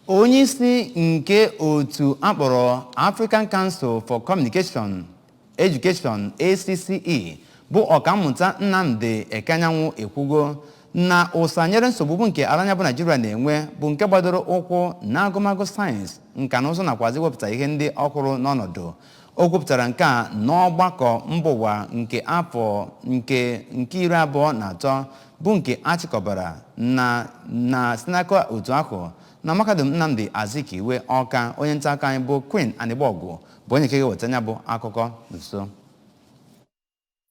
Onyeisi nke otu akpọrọ African Council for Communication Education, ACCE, bụ Ọkammụta Nnamdi Ekeanyanwụ ekwugo na ụsa nyere nsogbu bụ nke ala anyị bụ Naijiria na-enwe bụ nke gbadoro ụkwụ na agụmagụ sayensị, nka na ụzụ nakwazi iwepụta ihe ndị ọhụrụ n'ọnọdụ. O kwupụtara nke a n'ọgbakọ mba ụwa nke afọ nke 23 bụ nke achịkọbara na si n'aka otu ahụ na Mahadum Nnamdi Azikiwe, Ọka. Onye nta akụkọ anyị bụ Queen Anịgbọgụ bụ onye nke ga-eweta ya bụ akụkọ nso.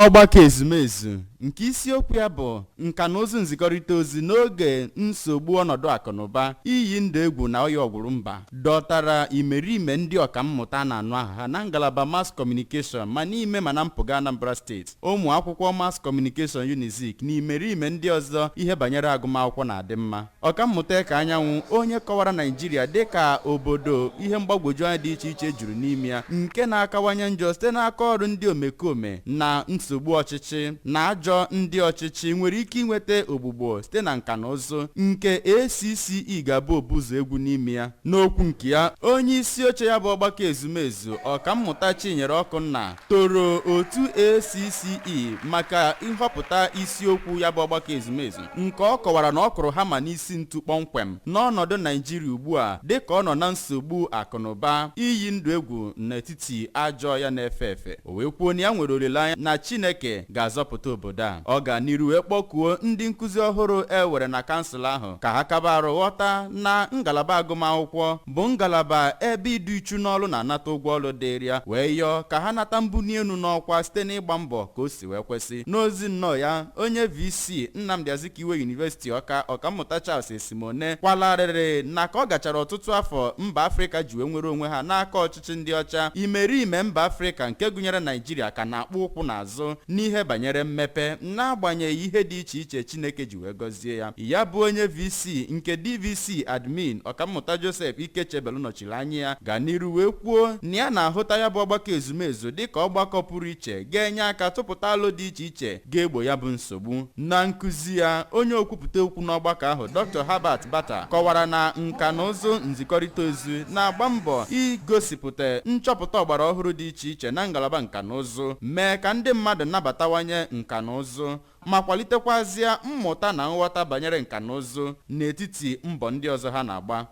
Ọgbakọ ezumezu nke isiokwu ya bụ nka na ụzụ nzikọrịta ozi n'oge nsogbu ọnọdụ akụnụba, iyi ndụ egwu na ọya ọgwụrụ mba dọtara imerime ndị ọkammụta na-anụ aha ha na ngalaba mass communication ma n'ime ma na mpụga Anambra Steeti, ụmụ akwụkwọ mass communication Unizik na imerime ndị ọzọ ihe banyere agụmakwụkwọ na-adị mma. Ọkammụta Ekeanyanwụ, onye kọwara Naijiria dịka obodo ihe mgbagwoju anya dị iche iche juru n'ime ya, nke na-akawanye njọ site n'aka ọrụ ndị omekome na nsogbu ọchịchị na ajọ ndị ọchịchị, nwere ike inweta ogbugbo site na nka na ụzụ nke ACCE ga-abụ obuzo egwu n'ime ya. N'okwu nke ya, onye isi oche ya bụ ọgbakọ ezumezu, Ọkammụta Chinyere Ọkụnna, toro otu ACCE maka nhọpụta isiokwu ya bụ ọgbakọ ezumezu, nke ọ kọwara na ọ kụrụ hama n'isi ntu kpọmkwem n'ọnọdụ Naijiria ugbu a, dịka ọ nọ na nsogbu akụnụba, iyi ndụ egwu n'etiti ajọ ya na-efe efe. O wee kwuo na ya nwere olileanya na Chineke ga-azọpụta obodo a. Ọ ga n'iru wee kpọkuo ndị nkụzi ọhụrụ e were na kansụl ahụ ka ha kaba arụ ghọta na ngalaba agụmakwụkwọ bụ ngalaba ebe ịdị uchu n'ọrụ na-anata ụgwọ ọrụ dịrị ya, wee yọọ ka ha nata mbuli elu n'ọkwa site n'ịgba mbọ ka o si wee kwesị. N'ozi nnọọ ya, onye VC Nnamdi Azikiwe University, Ọka, Ọkammụta Charles Esimone, kwalarịrị na ka ọ gachara ọtụtụ afọ mba Afrịka ji wee nwere onwe ha n'aka ọchịchị ndị ọcha, imerime mba Afrịka nke gụnyere Naijiria ka na-akpụ ụkwụ n'azụ n'ihe banyere mmepe, n'agbanyeghị ihe dị iche iche Chineke ji wee gọzie ya. Ya bụ onye VC nke DVC admin, Ọkammụta Joseph Ikechebelu, nọchiri anya ya, ga n'iru wee kwuo na ya na-ahụta ya bụ ọgbakọ ezumezu dịka ọgbakọ pụrụ iche ga-enye aka tụpụta alo dị iche iche ga-egbo ya bụ nsogbu. Na nkụzi ya, onye okwupụta okwu n'ọgbakọ ahụ, Dr. Herbert Bata, kọwara na nka na ụzụ nzikọrịta ozi na-agba mbọ igosipụta nchọpụta ọgbara ọhụrụ dị iche iche na ngalaba nka na ụzụ, mee ka ndị mmadụ nabatawanye nka na ụzụ ma kwalitekwazịa mmụta na nghọta banyere nka na ụzụ n'etiti mbọ ndị ọzọ ha na-agba.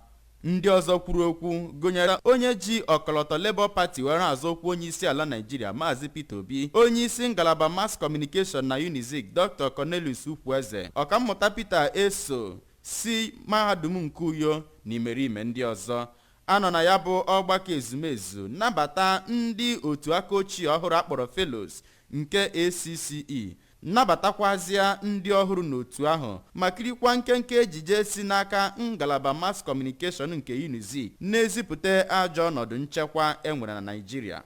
Ndị ọzọ kwuru okwu gụnyere onye ji ọkọlọtọ Labour Party were azọ okwu onye isi ala Naijiria, Maazị Peter Obi, onye isi ngalaba mass communication na Unizik, Dr. Cornelius Ukwueze, Ọkammụta Peter Eso si Mahadum nke Uyo na imerime ndị ọzọ. Anọ na ya bụ ọgbakọ ezumezu nabata ndị otu aka ochie ọhụrụ akpọrọ Fellows nke ACCE, nabatakwazịa ndị ọhụrụ n'otu ahụ, ma kirikwa nkenke ejije si n'aka ngalaba mass communication nke Unizik na-ezipụta ajọ ọnọdụ nchekwa enwere na Naịjirịa.